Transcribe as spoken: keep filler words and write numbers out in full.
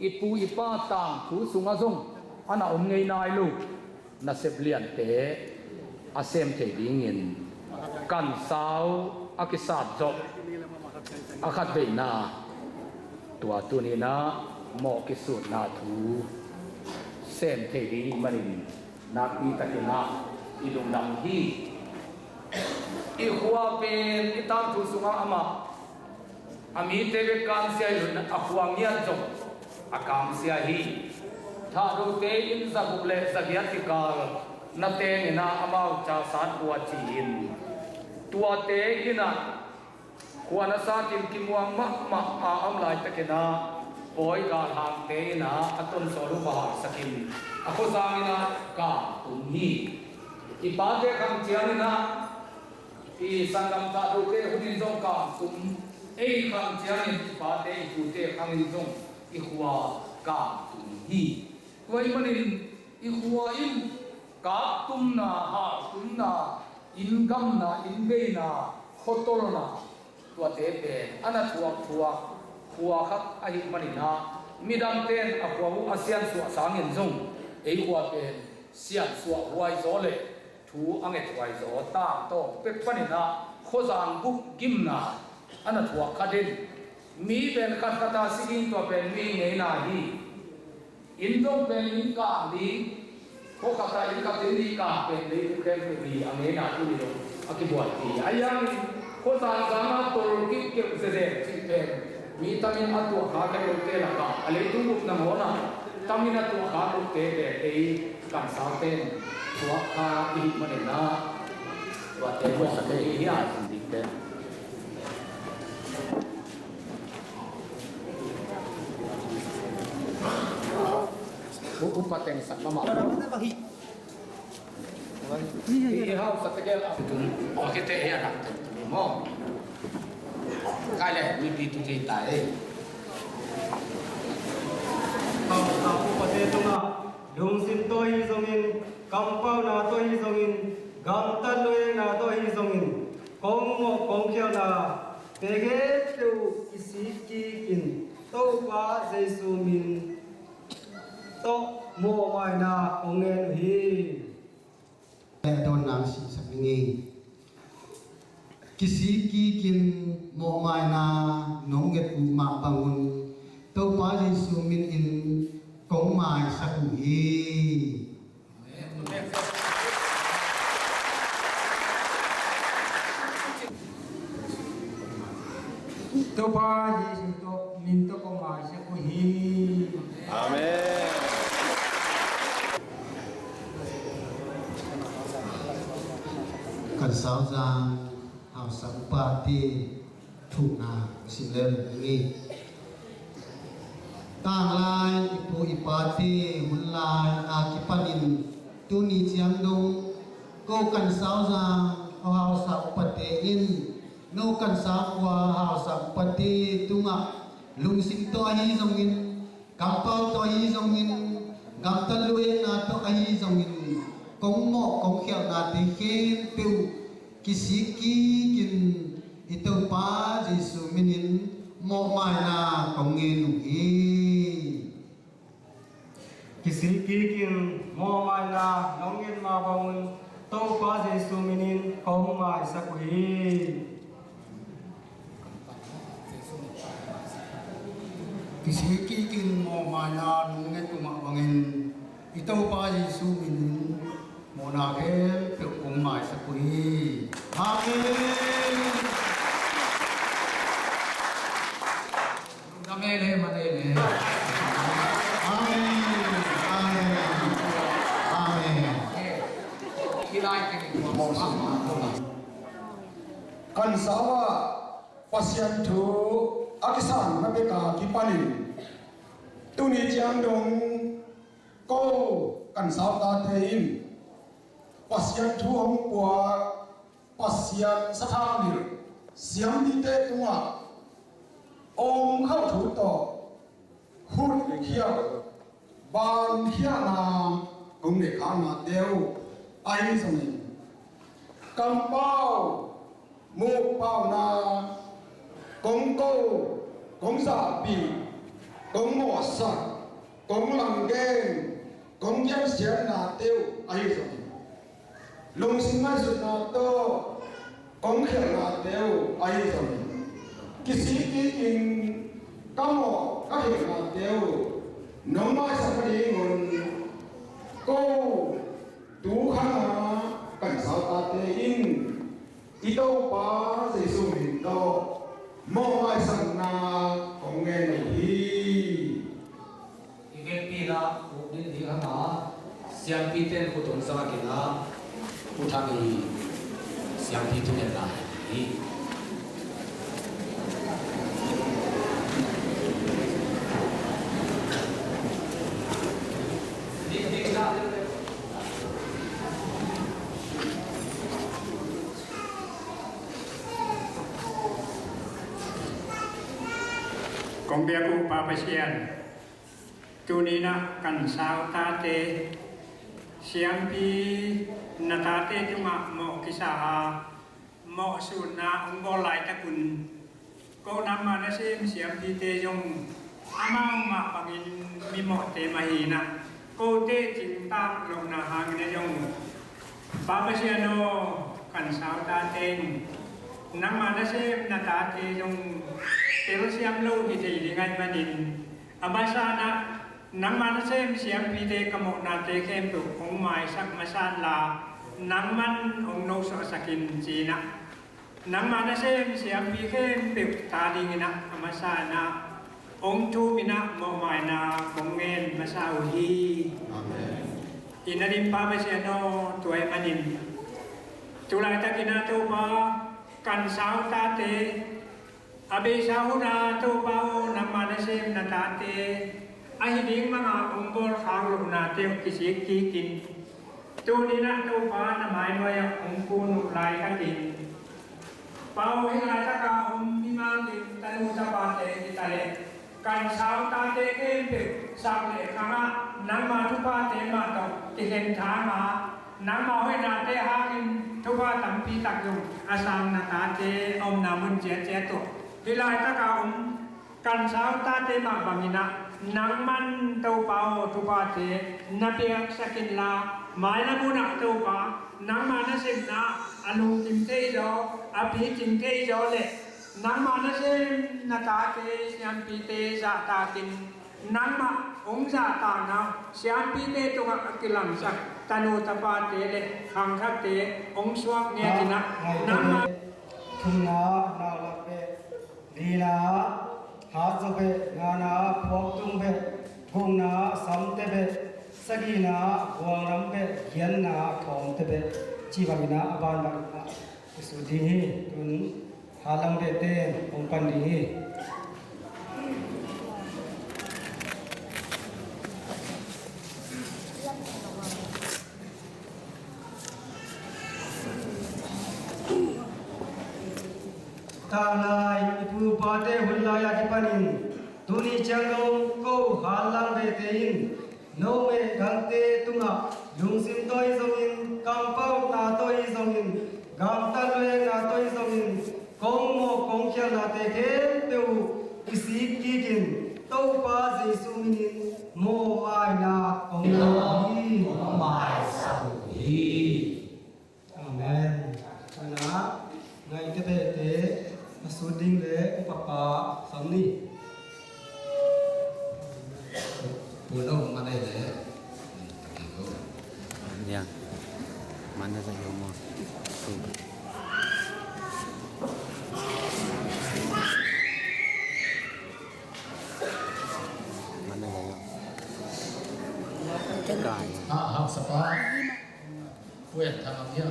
I pu i pa tangthu sungah zong a na om ngei nai lo nasep liante a sem thei dingin kansau a kisat zawh a khatveina tua tuninah mawh kisutna thu sem thei ding i hih manin nakpi takinah i lungdam hi. I khua pen i tangthu sungah amah a mite bek kamsia hi lo in a khua ngiat zong a kamsia hi. Thahdote in zaguk le zagiat kikal na tenginah amau ca sat uh a ci-in tuate innah khua na satin kimuang mahmah a om laitakinah pawi galhangte innah a tonsawl uh va halsakin a khuazang innah kangtum hi. I pate khang cianginah i sanggam thahdote hunin zong kangtum, ei khang ciangin i pate i pute khangin zong i khua kangtum hi. Tua ahih manin i khua in kaktumna, haltumna, inngamna, innbeina, khuatolna, tuate pen a na thuakthuak khua khat ahih maninah midangte in a khua uh a siansuah sangin zong ei khua pen siansuah huaizaw le thu a ngethuaizaw tangtawng pek paninah khuazang buk gimna a na thuak khat in mi pen khatkhat a si ding tua pen mi ngeina hi. Inn dong pen inn kang ding, khua khat a inn khat in inn kang pen leitung khempeuh hi a ngeina tuni dong a kibuaipih hi. A hiangin khuazang zanga tol kik keuh zezek cih pen mi tamin a tuahkhak kei lote lakah a leitung upna ngawnah tamin a tuahkhak lote pen ei kansaute in tuahkhak i hih maninah tuate buaisak thei hi a, sin dingte. Upa teng sak mahmah. I hausa tegel a tun a kite hi a rak tun tun maw? Kai le mipi tu kei ta e. Hausa upate tungah lungsim tawh hi zongin, kampauna tawh hi zongin, gamtat luhekna tawh hi zongin, kong mawh kong khialhna te khempeuh kisik kikin Topa Jesu min tawh mawhmaina kong ngen uh hi. Le a dawnna hong simsak ning ei. Kisik kikin mawhmaina nong nget uh mah bangun Topa Jesu minin kong maisak uh hi. Topa Jesu tawh min tawh kong maisak uh hi. Amen. Kan sauzang hausa upate thuhna sim leu ni. Tanglai i pu i pate hun lai a kipanin tuni ciang dong ko kan sauzang hausa upate in no kan saukhua hausa upate tungah lungsim tawh ahi zongin, kampau tawh ahi zongin, gamtat luhekna tawh ahi zongin, kong mawh kong khialhnate khempeuh kisik kikin i Topa Jesu minin mawhmaina kong ngen uh hi. Kisik kikin mawhmaina nong ngen mah bangun Topa Jesu minin kong maisak uh hi. Kisik kikin mawhmaina nong nget uh mah bangin i Topa Jesu minin mawhna khempeuh kong maisak uh hi. Amen. Amen, amen, amen. Amen. Amen. Amen. Kan sau a Pasian thu a kisang na bek a kipanin tuni ciang dong ko kan sau tate in Pasian thu hong pua Pasian sathau nilh siam mite tungah om khauh thu tawh hutkhial bankhialhna kong neih khak mah teu ahi zongin kampau mukpauna kong ko kong zahpih kong mawhsak, kong langgen, kong gensiatnate uh ahi zongin, lungsim ngaihsutna tawh kong khialhnate uh ahi zongin, kisik kikin ka mawh ka khialhnate uh nong maisak nadingun ko tu khang a kan sautate in i Topa Jesu min tawh mawh maisakna kong ngen uh hi. I vekpi la uk din ding hanga siampite in khut hong zak in a, u thak i siampi thungetna hi. Kong biak uh Pa Pasian, tuni-in ah kan sau tate, siampi na tate tungah mawh kisa a, mawhsutna hong bawl laitakun, ko nangma nasem siampite zong amau mah bangin mimawhte mah hi-in ah, kote cingtak lohna hangin ah zong, Pa Pasian aw, kan sau tate in nangma nasem na tate zong telsiam lo hi thei ding ahih manin, a masa-in ah nangma nasem siampite ka mawhnate khempeuh hong maisak masa inla, nangman hong nosuahsak in ci-in ah, nangma nasem siampi khempeuh ta dingin ah a masa-in ah hong thum in ah mawhmaina kong ngen masa uh hi. Amen. I na dim Pa Pasian aw, tua ahih manin tu laitakin ah Topa, kan sau tate, a beisa hun a Topa aw, nangma nasem na tate, ahi ding banga hong bawlkhak lohnate uh kisik kikin, tuni-in ah Topa na mai nuai-ah hong kun uh laitakin, Pa aw, hih laitaka om mimal in tanu tapate hi ta leh, kan sau tate khempeuh sak le khangah nangma thuphate mah tawh kikhen thang a, nangma hoihnate hangin thupha tampi tak zong a sang na tate a omna mun ciatciat uh, hih laitaka om kan sau tate mah bangin ah nangman Topa aw, thuphate na piaksak inla, mailam hun ah Topa, nangma nasepna a lungkim theizaw, a picing theizaw le nangma nasem na tate siampite zahtakin, nangmah hong zahtakna uh siampite tungah a kilangsak tanu tapate le khangthakte hong suak ngiat in ah, nangma thumna, naulak beh, lina, hatzaw beh, ngana, phuaktung beh, gukna, samte beh, sagihna, gualnam beh, giatna, thawmte beh, cih bangin ah a bangbang in ah i sut ding hi. Tun hatlang behte hong pan ding hi. Tanglai i pu i pate hun lai a kipanin tuni ciang dong ko hatlang behte in, no meh gangte tungah lungsim tawh hi zongin, kampauna tawh hi zongin, gamtat luekna tawh hi zongin, kong mawh kong khialhnate khempeuh uh i sik kikin, Topa Jesu minin mawhmaina kong ngen hi. Kong maisak uh hi. Amen. Tuna ngaihte behte a sut ding le upa pa sam ni. Pulo manai le. Ya. Mana sa yomo. Mana sa yomo. Kai. Ha, ha, sapa. Kuya, tanam ya.